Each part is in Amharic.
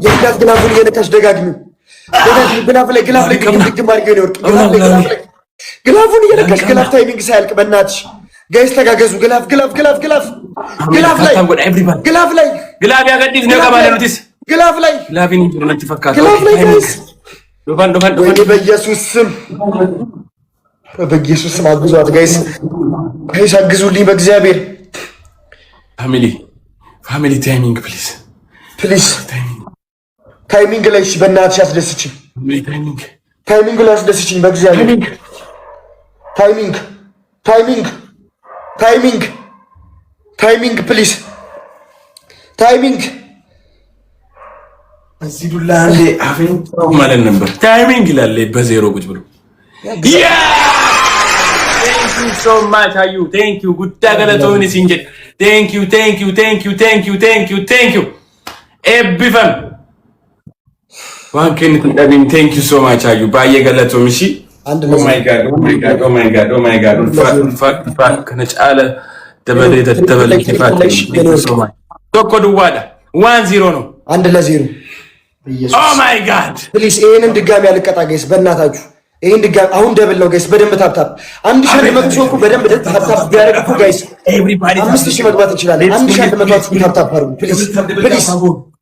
የእናት glove ኡን እየነካሽ ደጋግሚው፣ ደጋግሚው። Glove ላይ፣ glove ላይ ድግም ድግም አድርጊው። የኔ ወርቅ glove ላይ፣ glove ላይ glove ኡን እየነካሽ፣ glove timing ሳያልቅ በእናትሽ guys ተጋገዙ። Glove፣ glove፣ glove፣ glove፣ glove ላይ፣ glove ላይ። Glove ያገዲስ ነው ቀባለ ኑቲስ። Glove ላይ። Glove iin jiru natti fakkaata. Glove ላይ guys። Dhufan, dhufan. ወይኔ! Dhufan. በኢየሱስ ስም፣ በኢየሱስ ስም አግዟት guys፣ guys አግዙልኝ በእግዚአብሔር። Family, family, timing please. Please. Timing. Timing ላይ እሺ፣ በእናትሽ አስደስችኝ። Family, timing. Timing ላይ አስደስችኝ በእግዚአብሔር። Timing, timing, timing, timing please, timing. እዚህ ዱላ አንዴ አፍንጫው ማለት ነበር። Timing ይላል በዜሮ ቁጭ ብሎ። Thank you so much አዩ፣ thank you. Guddaa galatoomi siin jedhe. Thank you, thank you, thank you, thank you, thank you, thank you. Eebbifam waan kennitu dhabin. Thank you so much አዩ፣ baay'ee galatoomi እሺ። አንድ Oh my God, oh my God, oh my God, oh my God. Ulfaadhu, ulfaadhu, ulfaadhu. Kana caala dabalee daddabalee so much. Tokko duwwaadha, 1-0 ነው። 1-0. Oh my God. Please ይሄንን ድጋሚ አልቀጣ guys፣ በእናታችሁ ይሄን ድጋሚ። አሁን double ነው guys። በደንብ tap tap። 1100 ሰው እኮ በደንብ tap tap ቢያደርግ እኮ guys 5000 መግባት እንችላለን። 1100 tap tap አድርጉ please, please።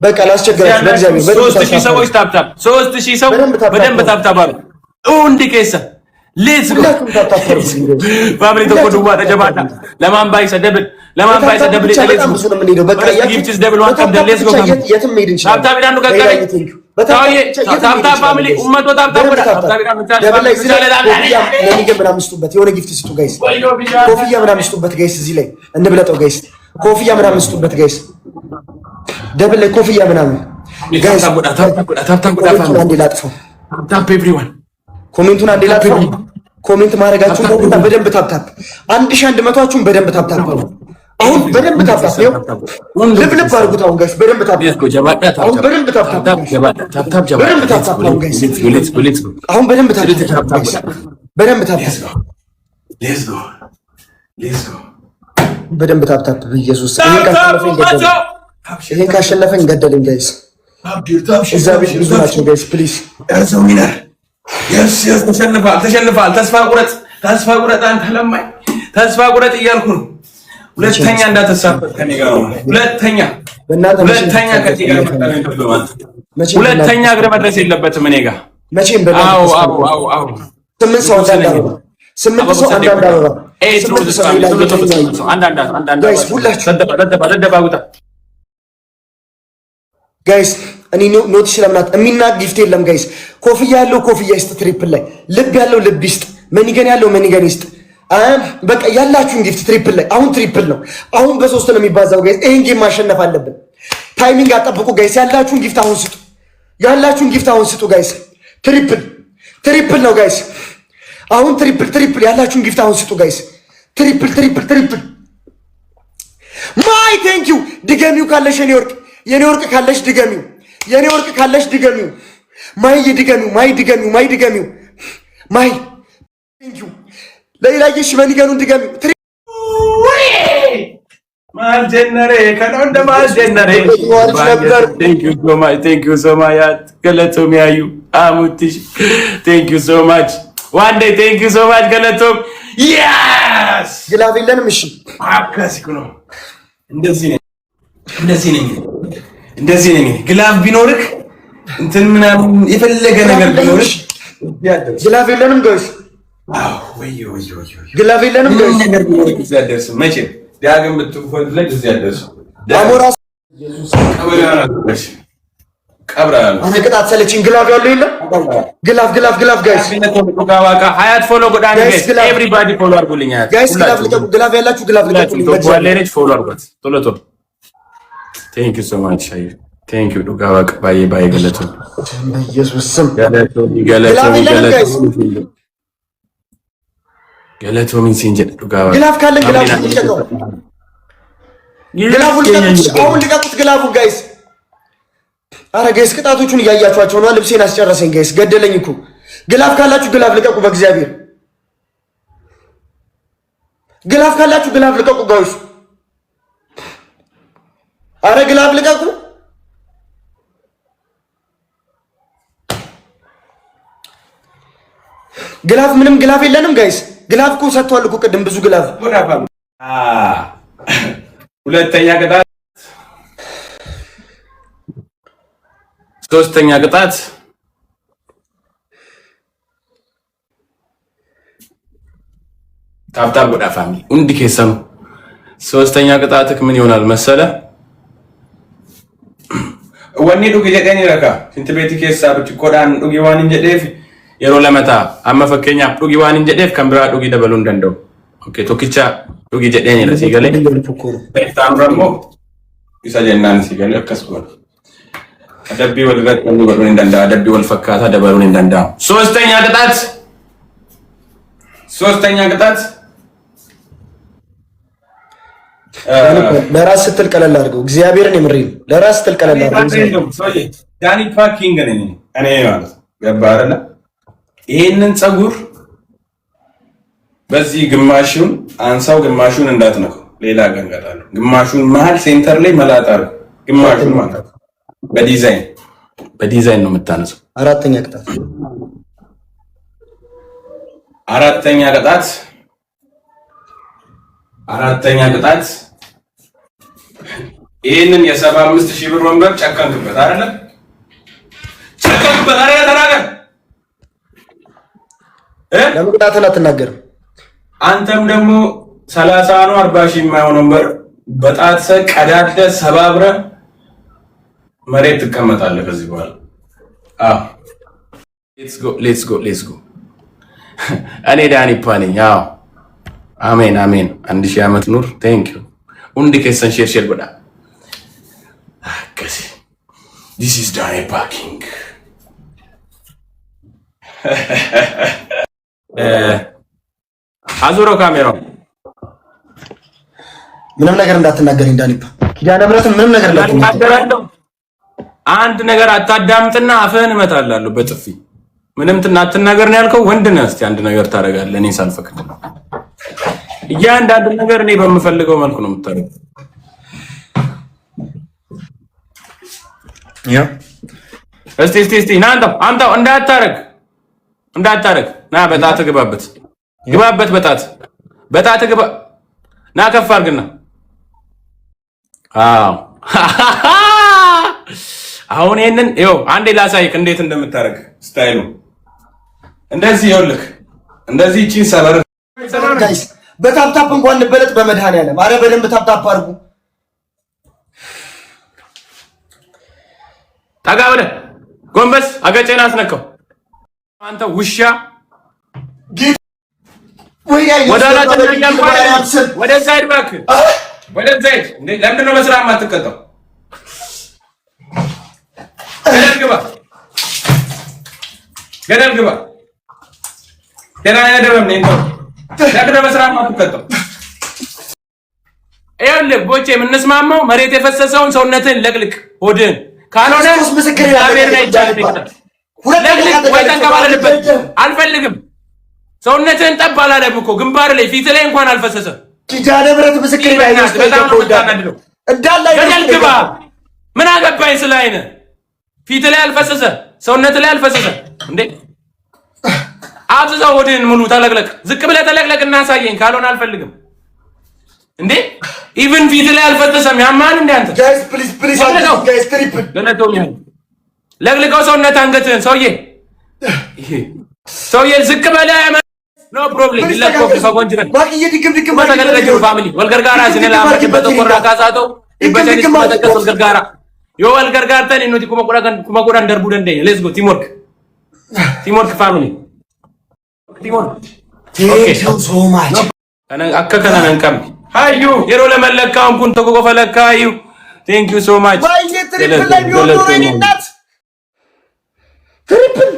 በቃ ላስቸግራችሁ በእግዚአብሔር። በደንብ 3000 ሰዎች tap tap፣ 3000 ሰው በደንብ tap tap አድርጉ። Hundi keessan, let's go. ሁላችሁም tap tap አድርጉ። Family, tokko duwwaadha, jabaadha. Lamaan baay'isa double, lamaan baay'isa double. ብቻ በጣም ብዙ ነው የምንሄደው። በቃ Gifts double waan qabdan, let's go. የትም መሄድ እንችላለን። Tap tap ኢዳኑ ቀቀለ። Tap tap family, uummatoo, tap tap godha. Tap tap ኢዳኑ. Double ላይ እዚህ ላይ ኮፍያ money gun ምናምን ስጡበት፣ የሆነ gift ስጡ guys። ኮፍያ ምናምን ስጡበት guys። እዚህ ላይ እንብለጠው guys። ኮፍያ ምናምን ስጡበት guys። Double ላይ ኮፍያ ምናምን guys። Comment ኡን አንዴ ላጥፈው። Tap everyone. Comment ኡን አንዴ ላጥፈው። Comment ማድረጋችሁን ተውና በደንብ tap tap። 1100ችሁን በደንብ tap tap አድርጉ። አሁን በደንብ tap tap፣ ይኸው ልብ ልብ አድርጉት። አሁን guys በደንብ tap፣ አሁን በደንብ tap tap፣ በደንብ tap tap። አሁን guys፣ አሁን በደንብ tap tap፣ በደንብ tap tap፣ በደንብ tap tap። በኢየሱስ ይሄን ካሸነፈኝ ገደለኝ። Guys እዛ ቤት ብዙ ናቸው guys, please. ተሸንፈሃል፣ ተሸንፈሃል። ተስፋ ቁረጥ፣ ተስፋ ቁረጥ። አንተ ለማኝ ተስፋ ቁረጥ እያልኩ ነው። ሁለተኛ እንዳትሳፈር ከኔ ጋር ነው። ሁለተኛ፣ ሁለተኛ ከኔ ጋር፣ ሁለተኛ እግር መድረስ የለበትም እኔ ጋር። መቼም። አዎ አዎ አዎ አዎ። ስምንት ሰው አንዳንድ አበባ፣ ስምንት ሰው አንዳንድ አበባ፣ ስምንት ሰው guys ሁላችሁ። Guys እኔ notice ስለምናት የሚናቅ gift የለም guys። ኮፍያ ያለው ኮፍያ ይስጥ፣ triple ላይ ልብ ያለው ልብ ይስጥ፣ money gun ያለው money gun ይስጥ። በቃ ያላችሁን gift triple ላይ። አሁን triple ነው። አሁን በሶስት ነው የሚባዛው guys። ይሄን game ማሸነፍ አለብን። Timing አጠብቁ guys። ያላችሁን gift አሁን ስጡ። ያላችሁን gift አሁን ስጡ guys። Triple፣ triple ነው guys። አሁን triple፣ triple። ያላችሁን gift አሁን ስጡ guys። Triple፣ triple፣ triple። ማይ thank you። ድገሚው ካለሽ የኔ ወርቅ፣ የኔ ወርቅ ካለሽ ድገሚው። የኔ ወርቅ ካለሽ ድገሚው። ማይ ድገሚው። ማይ ድገሚው። ማይ ድገሚው። ማይ thank you። ለይላየሽ money gun ኡን ድገሚው። Maal jennare kana hunda, maal jennare? ነበር። Thank you so much, thank you so much. Galatoomi አዩ አሙትሽ፣ thank you so much. One day, thank you so much, galatoomi, yes. Glove የለንም። እሺ። አካሲኩ ነው። እንደዚህ ነኝ፣ እንደዚህ ነኝ፣ እንደዚህ ነኝ። Glove ቢኖርክ እንትን ምናምን የፈለገ ነገር ቢኖርክ Glove የለንም guys። Glove የለንም guys። ነገር ቢኖርክ እዚህ አትደርስም መቼም። ዳግም ብትፈልግ እዚህ አትደርስም። አሞራ። ቀብራ። አረ ቅጣት ሰለችኝ። Glove ያለው የለም። Glove፣ glove፣ glove guys። ሀያት follow godhaa guys። Everybody follow አድርጉልኝ። ሀያት Guys glove ልቀቁ። Glove ያላችሁ glove ልቀቁልኝ። Follow አድርጓት ቶሎ ቶሎ። Thank you so much አዩ፣ thank you. Dhugaa Waaqa baay'ee baay'ee galatoomi. በኢየሱስ ስም። Galatoomi, galatoomi, galatoomi, galatoomi siin jedhe dhugaa Waaqa. Glove ካለን glove ልቀቀው። Glove ኡን ልቀቁት። አሁን ልቀቁት glove ኡን guys። አረ guys ቅጣቶቹን እያያችኋቸው ነው። ልብሴን አስጨረሰኝ guys፣ ገደለኝ እኮ። Glove ካላችሁ glove ልቀቁ። በእግዚአብሔር glove ካላችሁ glove ልቀቁ guys። አረ glove ልቀቁ። Glove ምንም glove የለንም guys። Glove እኮ ሰጥቷል እኮ ቅድም ብዙ glove። ሁለተኛ ቅጣት፣ ሶስተኛ ቅጣት tap tap godhaa family hundi keessanuu። ሶስተኛ ቅጣትክ ምን ይሆናል መሰለ? Wanni dhugi jedheen raka ሽንት ቤት keessaa ብርጭቆodhaan dhugi waan hin jedheef yeroo lama ta'a. Amma fakkeenyaaf dhugi waan hin jedheef kan biraa dhugi dabaluu hin danda'u. Okay, tokkicha dhugi jedheen sii galee. Itti isa jennaan sii galee akkas godha. Adabbii wal irratti wanni godhuun hin danda'u. Adabbii wal fakkaataa dabaluun hin danda'amu. ሶስተኛ ቅጣት፣ ሶስተኛ ቅጣት። ለራስ ስትል ቀለል አድርገው። እግዚአብሔርን የምሬን ለራስ ስትል ቀለል አድርገው። ዳኒ ፓኪንግ ነኝ እኔ ማለት ገባህ አይደለ? ይሄንን ፀጉር በዚህ ግማሹን አንሳው፣ ግማሹን እንዳትነካው፣ ሌላ ቀን እቀጣለሁ። ግማሹን መሀል center ላይ መላጣ አድርገው፣ ግማሹን ማለት በዲዛይን በዲዛይን ነው የምታነሳው። አራተኛ ቅጣት፣ አራተኛ ቅጣት፣ አራተኛ ቅጣት። ይህንን የ75,000 ብር ወንበር ጨከንክበት አይደለ? ጨከንክበት አይደለ? ተናገር። ለምን ቅጣትን አትናገርም? አንተም ደግሞ 30 ነው 40,000 የማይሆን ወንበር በጣትሰ ቀዳደ ሰባብረ መሬት ትቀመጣለህ ከዚህ በኋላ። አዎ፣ let's go, let's go, let's go። እኔ ዳኒፓ ነኝ። አዎ፣ አሜን አሜን። 1000 ዓመት ኑር። Thank you። Hundi keessan share share godhaa። Akkasi, this is ዳኒፓ ኪንግ። አዙሮ ካሜራው። ምንም ነገር እንዳትናገረኝ ዳኒፓ፣ ኪዳነ ምሕረትን ምንም ነገር እንዳትናገር። አንድ ነገር አታዳምጥና አፍህን እመታላለሁ በጥፊ። ምንም አትናገር ነው ያልከው። ወንድ ነህ። እስቲ አንድ ነገር ታደርጋለህ እኔ ሳልፈቅድ። እያንዳንዱ ነገር እኔ በምፈልገው መልኩ ነው የምታደርገው። Yeah. እስቲ እስቲ እስቲ ና አንተው አምጣው። እንዳታረግ እንዳታረግ። ና በጣት ግባበት፣ ግባበት፣ በጣት በጣት ግባ። ና ከፍ አድርግና። አዎ፣ አሁን ይሄንን ይኸው አንዴ ላሳይክ እንዴት እንደምታደርግ style ኡ። እንደዚህ ይኸውልህ፣ እንደዚህ እቺን ሰበር። Guys፣ በ tap tap እንኳን እንበለጥ በመድኃኒዓለም። አረ በደንብ tap tap አድርጉ። ጠጋ ብለህ ጎንበስ፣ አገጬን አስነካው። አንተ ውሻ፣ ወደ ኋላ፣ ወደዛ ሂድ እባክህ፣ ወደዛ ሂድ። ለምንድን ነው በስራ የማትቀጣው? ገደል ግባ፣ ገደል ግባ። ጤና ያደረም ነኝ። ለምንድን ነው በስራ የማትቀጣው? ይኸውልህ ቦቼ፣ የምንስማማው መሬት የፈሰሰውን ሰውነትህን ለቅልቅ፣ ሆድህን ካልሆነ እግዚአብሔርን አይቻልም። ለቅልቅ ወይ ተንከባለልበት። አልፈልግም። ሰውነትህን ጠብ አላለም እኮ፣ ግንባር ላይ ፊት ላይ እንኳን አልፈሰሰም። ኪዳነ ምሕረት ምስክር ላይ በጣም ነው የምታናድደው። እንዳለ ገደል ግባ። ምን አገባኝ ስለ አይነ? ፊት ላይ አልፈሰሰ፣ ሰውነት ላይ አልፈሰሰ እንዴ? አብዝዘው ሆድህን ሙሉ ተለቅለቅ፣ ዝቅ ብለህ ተለቅለቅ እና አሳየኝ። ካልሆነ አልፈልግም። እንዴ፣ even ፊት ላይ አልፈሰሰም። ያማል እንዴ አንተ? Guys, please, please, guys, triple። ለቅልቀው ሰውነት አንገትህን። ሰውዬ ሰውዬ ዝቅ በለ። No problem. ማክዬ ድግም ድግም። Family, wal gargaaraa isin lama 100 irraa kaasaa ta'u 500 takkas wal gargaaraa. Yoo wal gargaartan nuti 10,000 10,000 darbuu dandeenya. Let's go, teamwork, teamwork, family, teamwork. Thank you so much. Akka kana nan qabne hayyuu yeroo lama lakkaa'uun kun tokko qofa lakkaayu. Thank you so much. ባዬ triple ላይ ቢሆን ኖሮ የእኔ እናት triple።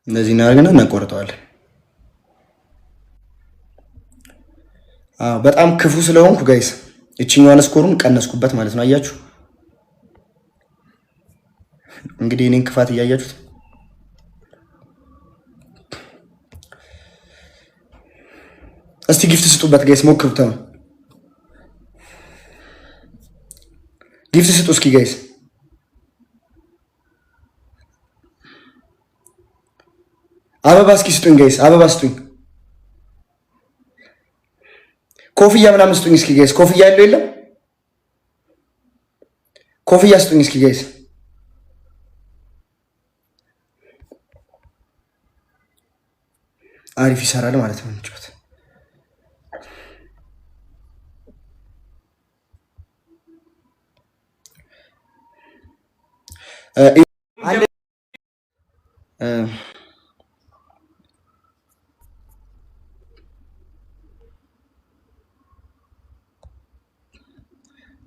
እንደዚህ እናደርግና እናቆርጠዋለን። አዎ፣ በጣም ክፉ ስለሆንኩ guys እችኛዋን score ኡን ቀነስኩበት ማለት ነው። አያችሁ እንግዲህ እኔን ክፋት እያያችሁት። እስቲ gift ስጡበት guys፣ ሞክሩት። Gift ስጡ እስኪ guys። አበባ እስኪ ስጡኝ guys፣ አበባ ስጡኝ። ኮፍያ ምናምን ስጡኝ እስኪ guys። ኮፍያ ያለው የለም? ኮፍያ ስጡኝ እስኪ guys። አሪፍ ይሰራል ማለት ነው። እንጫወት።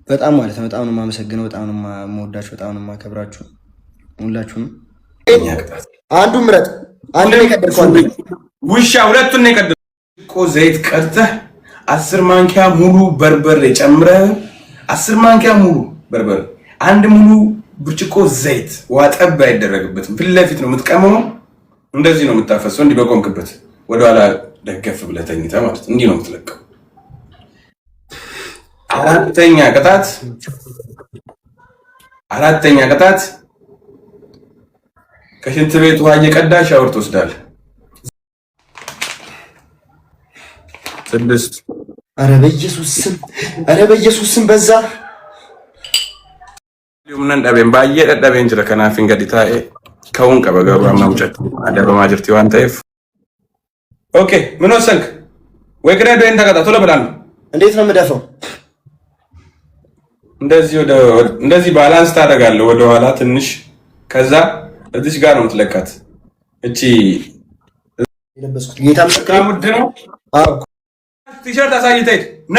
በጣም ማለት ነው። በጣም ነው የማመሰግነው። በጣም ነው የምወዳችሁ። በጣም ነው የማከብራችሁ ሁላችሁም። አንዱ ምረጥ። አንድ ነው የቀደድከው። ውሻ ሁለቱን ነው የቀደድከው። ዘይት ቀድተህ 10 ማንኪያ ሙሉ በርበሬ ጨምረህ፣ 10 ማንኪያ ሙሉ በርበሬ፣ አንድ ሙሉ ብርጭቆ ዘይት፣ ውሃ ጠብ አይደረግበትም። ፊት ለፊት ነው የምትቀመመው። እንደዚህ ነው የምታፈሰው። እንዲህ በቆምክበት ወደኋላ ደገፍ ብለህ ተኝተህ ማለት እንዲህ ነው የምትለቀው። አራተኛ ቅጣት፣ አራተኛ ቅጣት ከሽንት ቤት ውሃ እየቀዳ ሻወር ትወስዳለህ። ስድስት። ኧረ በኢየሱስ ስም፣ ኧረ በኢየሱስ ስም በዛ። Humnan dhabeen baay'ee dadhabeen jira, kanaaf hin gadi taa'e ka'uun qaba, garuu amma mucatti adabamaa jirti waan ta'eef. Okay, ምን ወሰንክ? ወይ ቅደድ ወይም ተቀጣ። ቶሎ ብላ ነው። እንዴት ነው የምደፋው? እንደዚህ ወደ እንደዚህ balance ታደርጋለህ ወደ ኋላ ትንሽ፣ ከዛ እዚች ጋር ነው የምትለካት። እቺ የለበስኩት ጌታ ምስክሬ በጣም ውድ ነው። አዎ። ቲሸርት አሳይተህ ና።